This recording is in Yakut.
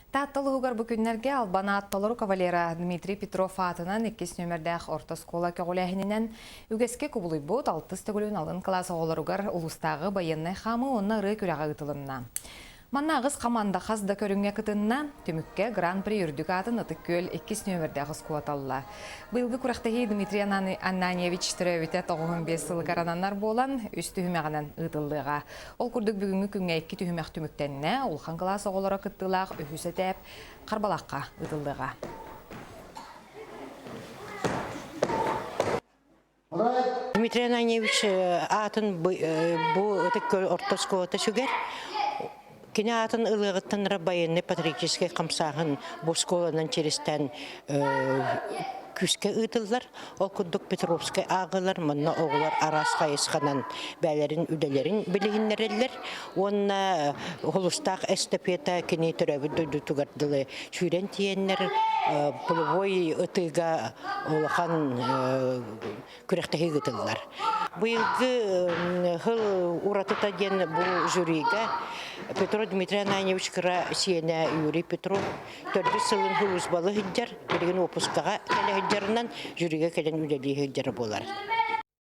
Таатта улууһугар бу күннэргэ Албан аат толору кавалера Дмитрий Петров аатынан иккис нүөмэрдээх орто оскуола көҕүлээһининэн үгэскэ кубулуйбут алтыс төгүлүн алын кылаас оҕолоругар улуустааҕы байыаннай хаамыы уонна ырыа күрэҕэ ыытылынна. Манна аҕыс хамаанда хас да көрүҥҥэ кытынна. Түмүккэ Гран-при үрдүк аатын Ытык Күөл иккис нүөмэрдээх оскуола талла. Быйылгы күрэхтэһии Дмитрий Ананьевич төрөөбүтэ 95 сылыгар ананар буолан, үс түһүмэҕинэн ыытыллыаҕа. Ол курдук бүгүҥҥү күҥҥэ икки түһүмэх түмүктэннэ, улахан кылаас оҕолоро кыттыылаах үһүс этээп Харбалаахха ыытыллыаҕа. Дмитрий Ананьевич аатын бу ытык орто оскуолата сүгэр. Кини аатын ылыаҕыттан байыаннай патриотическай хамсааһын бу оскуоланан чиристэн күүскэ ыытыллар. Ол курдук Петровскай ааҕылар манна оҕолор араас хайысханан бэйэлэрин үлэлэрин билиһиннэрэллэр уонна Холустаах эстафета кини төрөөбүт дойдутугар дылы сүүрэн тиийэннэр полевой ытыыга улахан күрэхтэһии ыытыллар. Быйылгы сыл уратыта диэн бу жюрига Петр Дмитрий Ананьевич кыра сиэнэ Юрий Петров төрдүс сылын сулууспалы сылдьар, билигин уоппускаҕа кэлэ сылдьарынан жюрига кэлэн үлэлии сылдьара буолар.